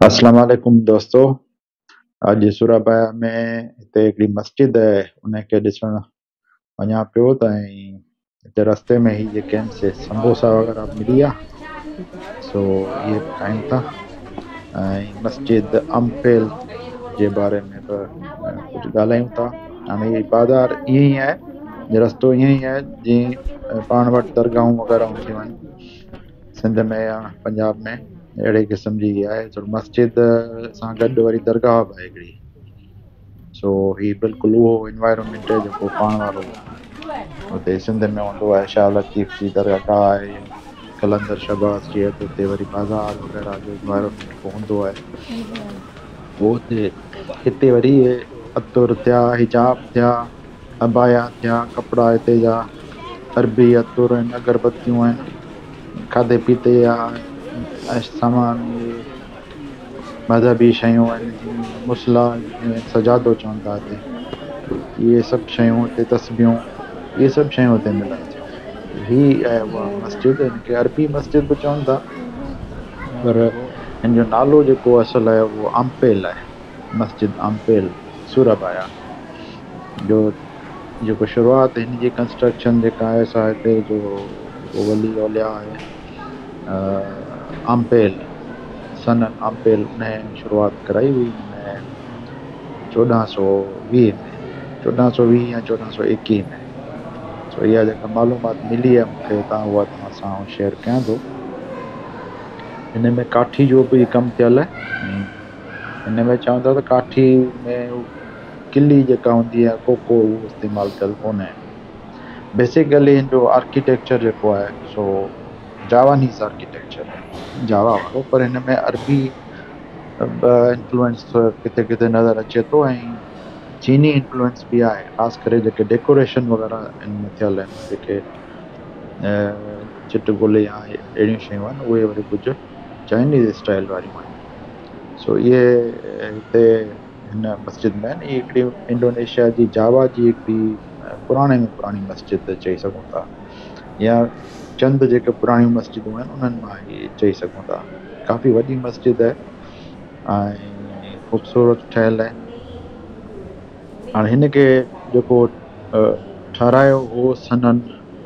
اسلام عليڪم دوستو، اڄ سورابايا ۾ هتي هڪڙي مسجد آهي، ان کي ڏسڻ وڃان پيو ته ۽ هتي رستي ۾ هي جيڪي آهن سي سمبوسا وغيره ملي ويا، سو اهي به کائون ٿا. ۽ مسجد امپيل جي باري ۾ به ڪجهه ڳالهايون ٿا. هاڻي هي بازار ائين ئي آهي، رستو ائين ئي آهي جيئن پاڻ وٽ درگاهون وغيره هونديون آهن سنڌ ۾ يا پنجاب ۾، اهڙي قسم جي آهي. سو مسجد سان گڏ وري درگاهه به آهي هڪڙي. سو هي بلڪل اهو انوائرمينٽ آهي جيڪو پاڻ وارو هتي سنڌ ۾ هوندو آهي. شاهه لطيف جي درگاهه آهي، قلندر شهباز جي آهي، ته هتي وري بازار وغيره جو انوائرمينٽ هوندو آهي اهو هتي. هتي وري عطر ٿيا، حجاب ٿيا، عبايا ٿيا، ڪپڙا هتي جا عربي عطر آهن، اگربتيون آهن، کاڌي پيتي جا سامان، مذهبي شيون آهن، جيئن مصليٰ سجادو چون ٿا هتي، اهي سڀ شيون هتي، تسبيحون، اهي سڀ شيون هتي ملن ٿيون. هي آهي اها مسجد، هن کي عربي مسجد به چون ٿا، پر هن جو نالو جيڪو اصل آهي اهو آمپيل آهي، مسجد آمپيل سورابايا جو. جيڪو شروعات هن جي ڪنسٽرڪشن جيڪا آهي سا هتي جو ولي اولياء آهي آمپيل، سنن آمپيل، ان شروعات ڪرائي هئي هن ۾ 1420 ۾، 1420 يا 1421 ۾. سو اها جيڪا معلومات ملي آهي مون کي هتان، اها توهان سان آئون شيئر ڪيان ٿو. هن ۾ ڪاٺي جو به ڪم ٿيل آهي ۽ هن ۾ چون ٿا ته ڪاٺي ۾ ڪلي جيڪا هوندي آهي، ڪوڪو، اهو استعمال ٿيل ڪونهي. بيسيڪلي هن جو آرڪيٽيڪچر جيڪو آهي سو جاوانيز آرڪيٽيڪچر آهي، جاوا وارو، پر هن ۾ عربي انفلوئنس ڪٿي ڪٿي نظر اچي ٿو ۽ چيني انفلوئنس به آهي، خاص ڪري جيڪي ڊيڪوريشن وغيره هن ۾ ٿيل آهن، جيڪي چٽ گل يا اهڙيون شيون آهن، اهي وري ڪجهه چائنيز اسٽائل واريون آهن. سو اهي هتي هن مسجد ۾ آهن. هي هڪڙي انڊونيشيا جي جاوا جي هڪڙي پراڻي ۾ پراڻي مسجد چئي سگهون ٿا، يا چند جيڪي پراڻيون مسجدون آهن انهن مان هي چئي سگهون ٿا. ڪافي وڏي مسجد آهي ۽ خوبصورت ٺهيل آهي. هاڻي هن کي جيڪو ٺهرايو هو سنن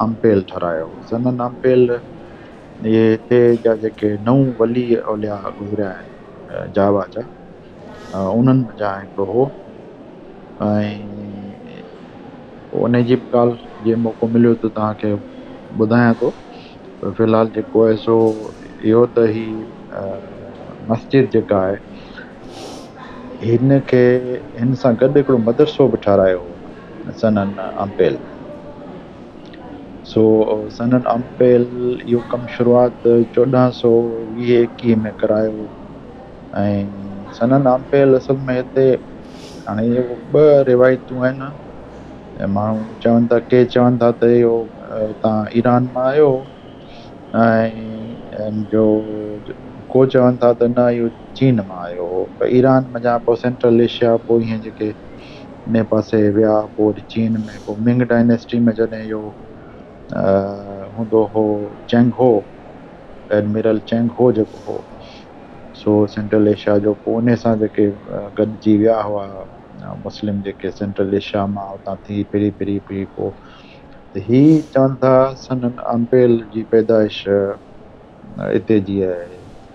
آمپيل ٺهرايو هو. سنن آمپيل اهي هتي جا جيڪي نو ولي اولياء گذريا آهن جاوا جا، انهن منجهان هڪڙو هو. ۽ ان جي به ڳالهه جي موقعو مليو ته توهان کي ٻڌايان ٿو، پر في الحال جيڪو آهي سو اهو ته هي مسجد جيڪا آهي هن کي هن سان گڏ هڪڙو مدرسو به ٺهرايو هو سنن آمپيل. سو سنن آمپيل اهو ڪم شروعات 1420-21 ۾ ڪرايو. ۽ سنن آمپيل اصل ۾ هتي هاڻي اهو ٻه روايتون آهن، ماڻهو چون ٿا، ڪي چون ٿا ته اهو هتان ايران مان آيو ۽ جو ڪو چون ٿا ته نه اهو چين مان آيو هو. پر ايران منجهان پوءِ سينٽرل ايشيا، پوءِ ائين جيڪي ان پاسي ويا، پوءِ وري چين ۾، پوءِ منگ ڊائنيسٽي ۾ جڏهن اهو هوندو هو چينگ هو، ايڊمرل چينگ هو جيڪو هو سو سينٽرل ايشيا جو، پوءِ ان سان جيڪي گڏجي ويا هئا مسلم جيڪي سينٽرل ايشيا مان اتان ٿي ڦري ڦري ڦري، پوءِ ته هي چون ٿا سنن آمپيل جي پيدائش هتي جي آهي،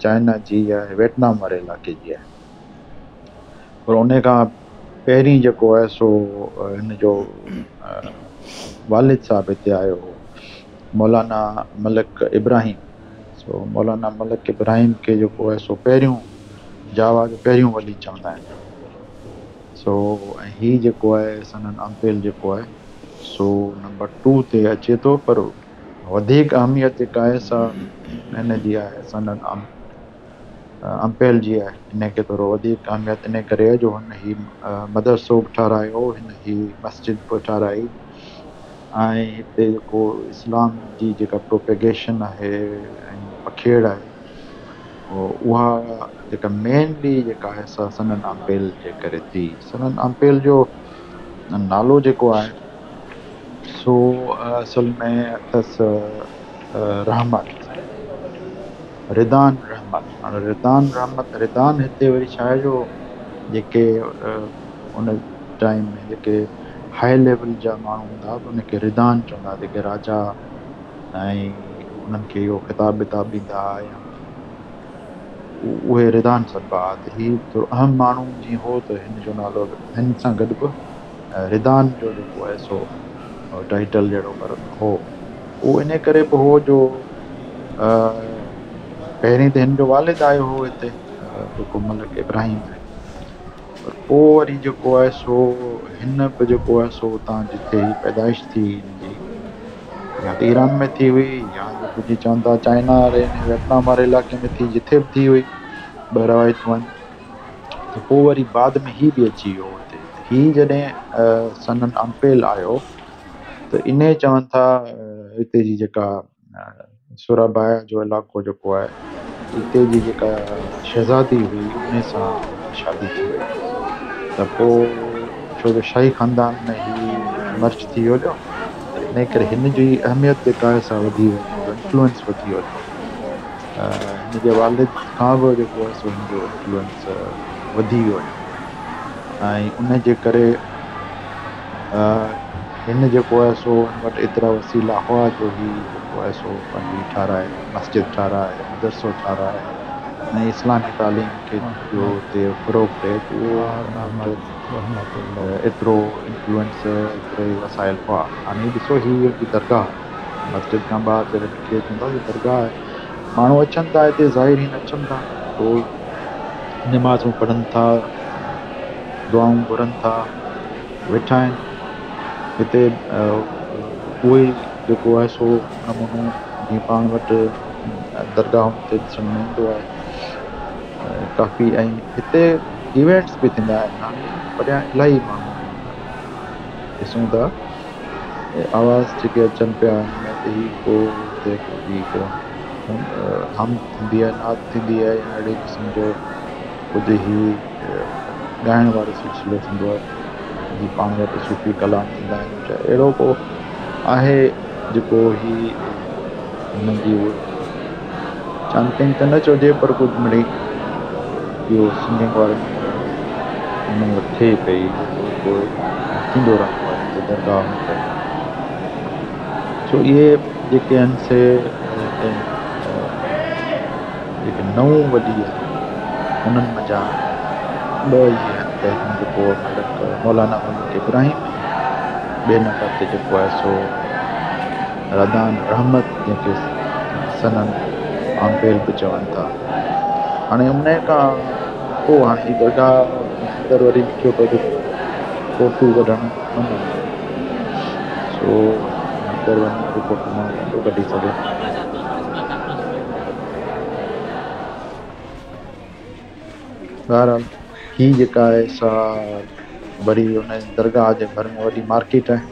چائنا جي آهي، ويٽنام واري علائقي جي آهي. پر ان کان پهرين جيڪو آهي سو هن جو والد صاحب هتي آيو هو، مولانا ملڪ ابراهيم. سو مولانا ملڪ ابراهيم کي جيڪو آهي سو پهريون جاوا جو پهريون ولي چوندا آهن. سو ۽ هي جيڪو آهي سنن آمپيل جيڪو آهي سو نمبر 2 تي اچي ٿو، پر وڌيڪ اهميت جيڪا آهي سا هن جي آهي، سنن آمپيل جي آهي. هن کي ٿورو وڌيڪ اهميت ان ڪري آهي جو هن هي مدرسو به ٺهرايو، هن هي مسجد به ٺهرائي، ۽ هتي جيڪو اسلام جي جيڪا پروپيگيشن آهي ۽ پکيڙ آهي اها جيڪا مينلي جيڪا آهي سا سنن آمپيل جي ڪري ٿي. سنن آمپيل جو نالو جيڪو آهي سو اصل ۾ اٿس رحمت، ردان رحمت. هاڻي ردان رحمت، ردان هتي وري ڇا آهي جو جيڪي ان ٽائيم ۾ جيڪي هاء ليول جا ماڻهو هوندا هئا ته ان کي ردان چوندا هئا، جيڪي راجا ۽ انهن کي اهو خطاب وتاب ڏيندا هئا يا اهي ردان سڏبا هئا. ته هي ٿورو اهم ماڻهو جيئن هو ته هن جو نالو هن سان گڏ به ردان جو جيڪو آهي سو ٽائيٽل جهڙو ڪر هو. اهو ان ڪري به هو جو پهرين ته هن جو والد آيو هو هتي جيڪو ملڪ ابراهيم آهي، پر پوءِ وري جيڪو آهي سو هن به جيڪو آهي سو اتان جتي هي پيدائش ٿي هن جي، يا ته ايران ۾ ٿي هئي يا جيڪو جيئن چون ٿا چائنا واري ويٽنام واري علائقي ۾ ٿي، جتي به ٿي هئي ٻه روايتون آهن. ته پوءِ وري بعد ۾ هي به اچي ويو هتي. هي جڏهن سنن امپيل آيو ته ان چون ٿا هتي جي جيڪا سورابايا جو علائقو جيڪو آهي هتي جي جيڪا شهزادي هئي ان سان شادي ٿي وئي. ته پوءِ ڇو جو شاهي خاندان ۾ هي مرج ٿي ويو ته ان ڪري هن جي اهميت جيڪا آهي سا وڌي وئي، هن جو انفلوئنس وڌي ويو. هن جي والد کان به جيڪو آهي سو هن جو انفلوئنس وڌي ويو ۽ ان جي ڪري هن جيڪو آهي سو هن وٽ ايترا وسيلا هئا جو هي جيڪو آهي سو پنهنجي ٺهرائي مسجد ٺهرائي، مدرسو ٺهرائي ۽ اسلامي تعليم کي جو هتي فروغ ڏئي. ته اهو ايترو انفلوئنس، ايترو ئي وسائل هئا. هاڻي ڏسو هي درگاهه مسجد کان ٻاهر جڏهن نڪري اچون ٿا درگاهه آهي، ماڻهو اچن ٿا هتي، زائرين اچن ٿا، پوءِ نمازون پڙهن ٿا، دعائون گهرن ٿا، ويٺا آهن هتي. اهو ئي جيڪو آهي سو نمونو جيئن پاڻ وٽ درگاهن تي ڏسڻ ۾ ايندو آهي ڪافي. ۽ هتي ايونٽس به ٿيندا آهن. هاڻي پريان الاهي ماڻهو ڏسون ٿا، آواز جيڪي اچن پيا هن ۾ ته هي ڪو هتي ڪو هم ٿيندي آهي، نعت ٿيندي آهي يا اهڙي قسم جو ڪجهه هي ڳائڻ وارو سلسلو ٿيندو آهي، جيئن پاڻ وٽ صوفي ڪلام ٿيندا آهن. اهڙو ڪو آهي جيڪو هي هن جي چانٽنگ ته نه چئجي پر ڪجهه مڙئي اهو سنگنگ وارو هنن وٽ ٿئي پئي، جيڪو ٿيندو رهندو آهي هتي درگاهه ۾. سو اهي جيڪي آهن سي جيڪي نئون ولي آهن انهن منجهان ٻه اهي آهن. پهريون جيڪو ملڪ مولانا ملڪ ابراهيم، ٻئي نمبر تي جيڪو آهي سو ردان رحمت، جنهن کي سنن آمپيل به چون ٿا. هاڻي ان کان پوءِ هاڻي هي درگاهه اندر وري لکيو پيو فوٽو ڪڍڻ منع، سو اندر وڃي ڪري فوٽو ماڻهو ڪونه ٿو ڪڍي سگهي. بهرحال هي جيڪا آهي سا وري ان درگاهه جي ڀر ۾ وڏي مارڪيٽ آهي،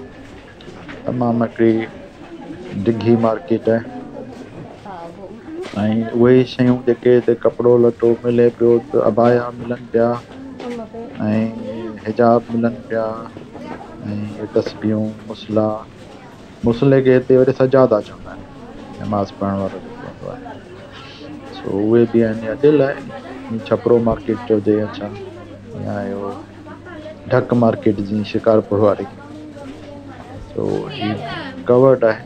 تمام هڪڙي ڊگهي مارڪيٽ آهي ۽ اهي ئي شيون جيڪي هتي ڪپڙو لٽو ملي پيو ته ابايا ملن پيا ۽ حجاب ملن پيا ۽ تسبيحون، مصلا، مصلي کي هتي وري سجادا چوندا آهن، نماز پڙهڻ وارو جيڪو هوندو آهي، سو اهي به آهن. اڏيل آهي ڇپرو مارڪيٽ چئجي يا ڇا، يا اهو ڍڪ مارڪيٽ جيئن شڪارپور واري. سو هي ڪورڊ آهي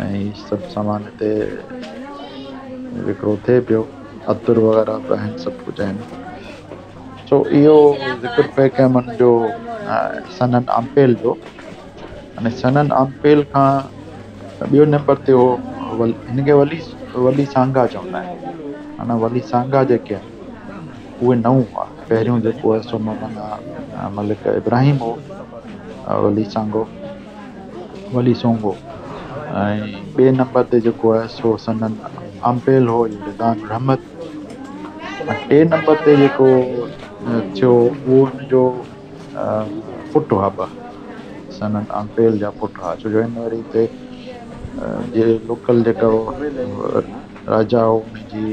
۽ سڀ سامان هتي وڪرو ٿئي پيو، عطر وغيره به آهن، سڀ ڪجهه آهن. سو اهو ذڪر پئي ڪيم هن جو سنن آمپيل جو. اني سنن آمپيل کان ٻيو نمبر تي هو هن کي ولي ولي سانگا چوندا آهن. معنيٰ ولي سانگا جيڪي آهن اهي نئون هئا. پهريون جيڪو آهي سو مولانا ملڪ ابراهيم هو، ولي سانگو، ولي سونگو، ۽ ٻئي نمبر تي جيڪو آهي سو سنن آمپيل هو ردان رحمت. ۽ ٽي نمبر تي جيڪو ٿيو اهو هن جو پٽ هئا، ٻه سنن آمپيل جا پٽ هئا، ڇو جو هن وري هتي جي لوڪل جيڪو راجا هو ان جي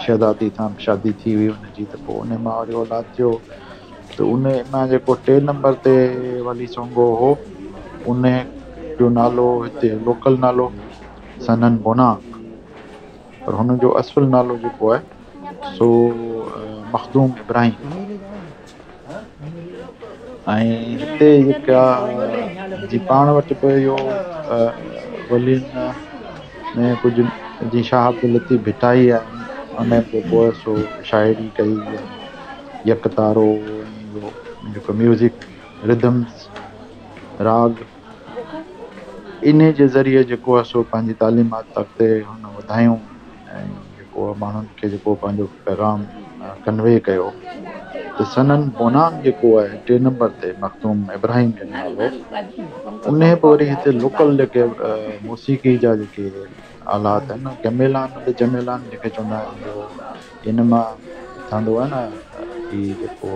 شهزادي سان شادي ٿي هئي هن جي، ته پوءِ ان مان وري اولاد ٿيو. ته ان مان جيڪو ٽي نمبر تي ولي سونگو هو ان جو نالو هتي لوڪل نالو سنن بونانگ، پر هن جو اصل نالو جيڪو آهي سو مخدوم ابراهيم ۽ هتي جيڪا جي پاڻ وٽ به اهو ولين ۾ ڪجهه جي شاهه عبداللطيف ڀٽائي آهي ان جيڪو آهي سو شاعري ڪئي يڪ تارو ۽ اهو جيڪو ميوزڪ ردمس راڳ انهي جي ذريعي جيڪو آهي سو پنهنجي تعليمات اڳتي هن وڌايون ۽ جيڪو آهي ماڻهن کي جيڪو پنهنجو پيغام ڪنوي ڪيو ته سنن بونان جيڪو آهي ٽي نمبر تي مخدوم ابراهيم جو نالو انهي به وري هتي لوڪل جيڪي موسيقي جا جيڪي آلات آهن گميلان به جميلان جيڪي چوندا آهن جو ان مان ٺهندو آهي نه هي جيڪو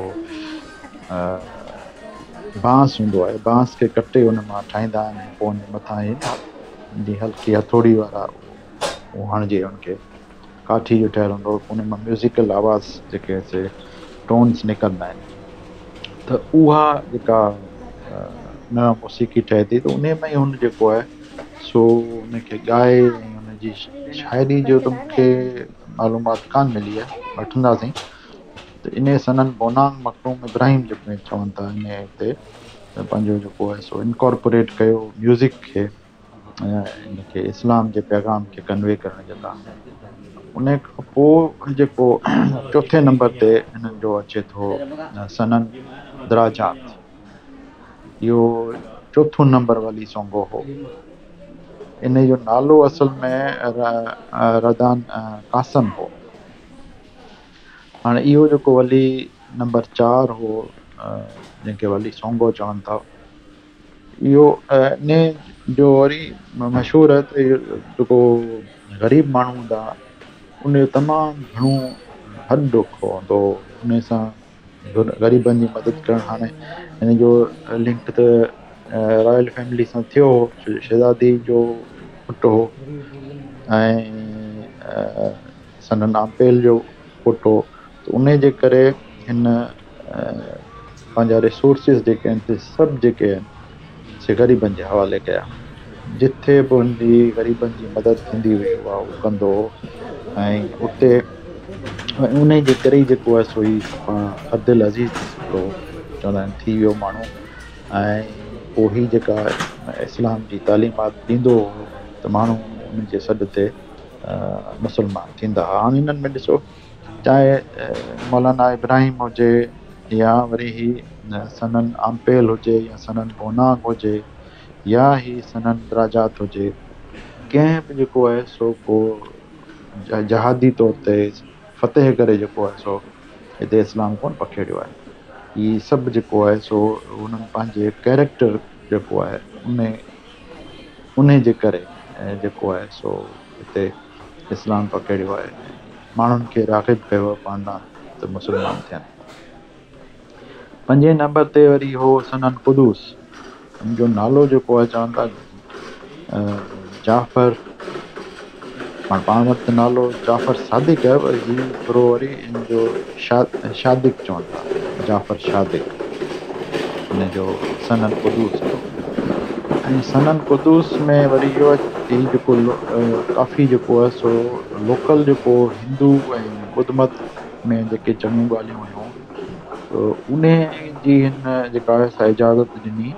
بانس هوندو آهي بانس کي ڪٽي ان مان ٺاهيندا آهن ۽ پوء ان جي مٿان هي جي هلڪي هٿوڙي وارا اهو هڻجي ان کي ڪاٺي جو ٺهيل هوندو هو ان مان ميوزيڪل آواز جيڪي سي ٽونس نڪرندا آهن ته اها جيڪا ان مان موسيقي ٺهي ٿي ته ان ۾ ئي هن جيڪو آهي سو ان کي ڳائي ۽ ان جي شاعري جو ته مون کي معلومات ڪانه ملي آهي وٺنداسين ته انهي سنن بونانگ مخدوم ابراهيم جيڪو چون ٿا انهي تي پنهنجو جيڪو آهي سو انڪارپوريٽ ڪيو ميوزڪ کي ان کي اسلام جي پيغام کي ڪنوي ڪرڻ جي لاء. ان کان پوء جيڪو چوٿين نمبر تي هنن جو اچي ٿو سنن دراجات. اهو چوٿون نمبر ولي سونگو هو. ان جو نالو اصل ۾ ردان قاسم هو. هاڻي اهو جيڪو ولي نمبر 4 هو جنهن کي ولي سونگو چون ٿا، اهو ان جو وري مشهور آهي ته اهو جيڪو غريب ماڻهو هوندا هئا ان جو تمام گهڻو هڏ ڏک هوندو هو، ان سان غريبن جي مدد ڪرڻ. هاڻي هن جو لنڪ ته رائل فيملي سان ٿيو هو، شهزادي جو پٽ هو ۽ سندن آمپيل جو پٽ هو، ته ان جي ڪري هن پنهنجا ريسورسز جيڪي آهن سي سڀ جيڪي آهن سي غريبن جي حوالي ڪيا. جٿي به هن جي غريبن جي مدد ٿيندي هئي اها هو ڪندو هو ۽ اتي ان جي ڪري ئي جيڪو آهي سو هي پاڻ هردل عزيز هڪڙو چوندا آهن ٿي ويو ماڻهو. ۽ پوء هي جيڪا اسلام جي تعليمات ڏيندو هو ته ماڻهو ان جي سڏ تي مسلمان ٿيندا هئا. هاڻي هنن ۾ ڏسو چاهي مولانا ابراهيم هجي يا وري هي سنن آمپيل هجي يا سنن بونانگ هجي يا هي سنن دراجات هجي، ڪنهن به جيڪو آهي سو ڪو جهادي طور تي فتح ڪري جيڪو آهي سو هتي اسلام ڪونه پکيڙيو آهي. هي سڀ جيڪو آهي سو هنن پنهنجي ڪيريڪٽر جيڪو آهي ان جي ڪري جيڪو آهي سو هتي اسلام پکيڙيو آهي، ماڻهن کي راغب ڪيو آهي پاڻ ڏانهن ته مسلمان ٿين. پنجين نمبر تي وري هو سنن قدوس، ان جو نالو جيڪو آهي چون ٿا جعفر، پاڻ پاڻ وٽ ته نالو جعفر صادق آهي، پر هي ٿورو وري ان جو شادق چون ٿا، جعفر شادق ان جو سنن قدوس جو. ۽ سنن قدوس ۾ وري اهو آهي هي جيڪو ڪافي جيڪو آهي سو لوڪل جيڪو هندو ۽ ٻڌ مت ۾ جيڪي چڱيون ڳالهيون هيون ته ان جي هن جيڪا آهي سا اجازت ڏني.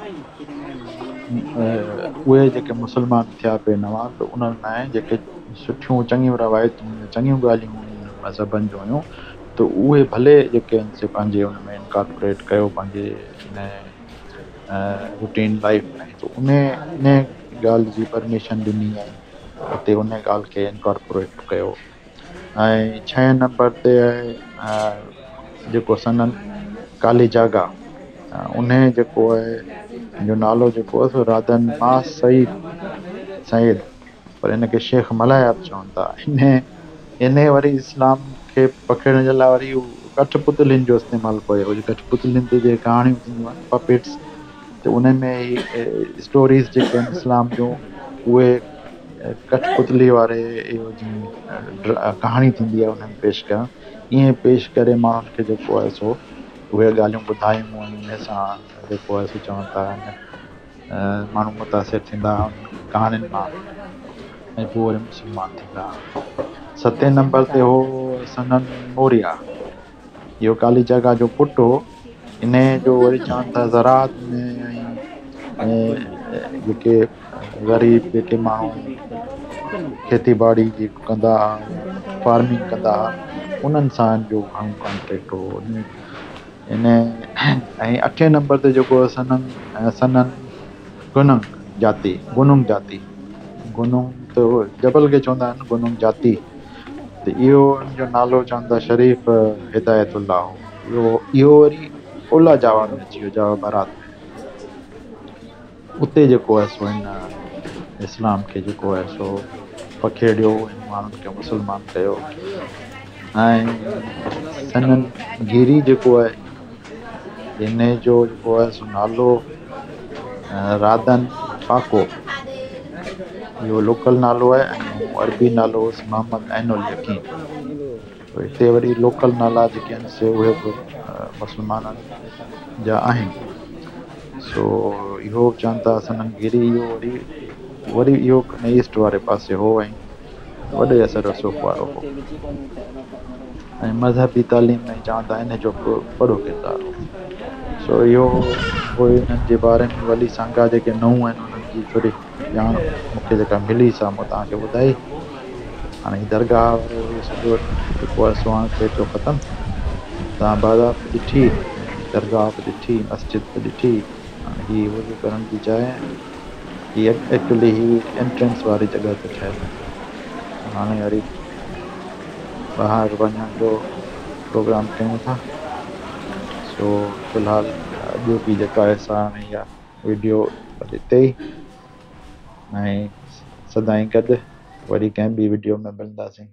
اهي جيڪي مسلمان ٿيا پئي نوان ته انهن لاء جيڪي سٺيون چڱيون روايتون يا چڱيون ڳالهيون مذهبن جون هيون ته اهي ڀلي جيڪي آهن سي پنهنجي ان ۾ انڪارپوريٽ ڪيو پنهنجي ان روٽين لائيف ۾ ته ان ڳالهه جي پرميشن ڏني ۽ اتي ان ڳالهه کي انڪارپوريٽ ڪيو. ۽ ڇهين نمبر تي آهي جيڪو سنن ڪالي جاگا، ان جيڪو آهي جو نالو جيڪو آهي سو رادن ما سعيد سيد، پر ان کي شيخ ملايا به چون ٿا. ان وري اسلام کي پکيڙڻ جي لاء وري ڪٺ پتلين جو استعمال ڪيو. ڪٺ پتلين تي جيڪي ڪهاڻيون ٿينديون آهن پپيٽس، ته ان ۾ اسٽوريز جيڪي آهن اسلام جون اهي ڪٺ پتلي واري اهو جيئن ڪهاڻي ٿيندي آهي ان ۾ پيش ڪرڻ، ائين پيش ڪري ماڻهن کي جيڪو آهي سو اهي ڳالهيون ٻڌايون ۽ ان سان جيڪو آهي سو چون ٿا ماڻهو متاثر ٿيندا انهن ڪهاڻين مان ۽ پوء وري مسلمان ٿيندا. ستين نمبر تي هو سنن موريا. اهو ڪالي جگا جو پٽ هو. انهيء جو وري چون ٿا زراعت ۾ ۽ جيڪي غريب جيڪي ماڻهو کيتي ٻاڙي جيڪو ڪندا هئا، فارمنگ ڪندا هئا، انهن سان جو گهڻو ڪانٽيڪٽ هو. ان ۽ اٺين نمبر تي جيڪو سنن سنن گننگ جاتي، گننگ جاتي، گننگ ته جبل کي چوندا آهن، گننگ جاتي، ته اهو ان جو نالو چون ٿا شريف هدايت الله هو. اهو وري اولهه جاوا ۾ اچي ويو، جاوا برات ۾. اتي جيڪو آهي سو هن اسلام کي جيڪو آهي سو پکيڙيو ۽ ماڻهن کي مسلمان ڪيو. ۽ سنن گيري جيڪو آهي ان جو جيڪو آهي سو نالو رادن پاڪو، اهو لوڪل نالو آهي ۽ عربي نالو هوس محمد عين اليقين. هتي وري لوڪل نالا جيڪي آهن سي اهي به مسلمانن جا آهن. سو اهو چون ٿا سنن گيري، اهو وري وري اهو ايسٽ واري پاسي هو ۽ وڏي اثر رسوخ وارو هو ۽ مذهبي تعليم ۾ چون ٿا ان جو به وڏو ڪردار هو. سو اهو پوء انهن جي باري ۾ ولي سانگا جيڪي نئون آهن انهن جي ٿوري ڄاڻ مون کي جيڪا ملي سا مون توهان کي ٻڌائي. هاڻي هي درگاهه وارو اهو سڄو جيڪو آهي سو هاڻي ٿئي پيو ختم. توهان بازار به ڏٺي، درگاهه به ڏٺي، مسجد به ڏٺي. هاڻي هي وضو ڪرڻ جي جاء آهي. هي ايڪچولي هي انٽرنس واري جڳهه تي ٺهيل آهي. هاڻي وري ٻاهر وڃڻ جو پروگرام ڪيون ٿا. سو في الحال اڄوڪي جيڪا آهي سا هاڻي اها وڊيو هتي ئي ۽ سدائين گڏ وري ڪنهن ٻي وڊيو ۾ ملنداسين.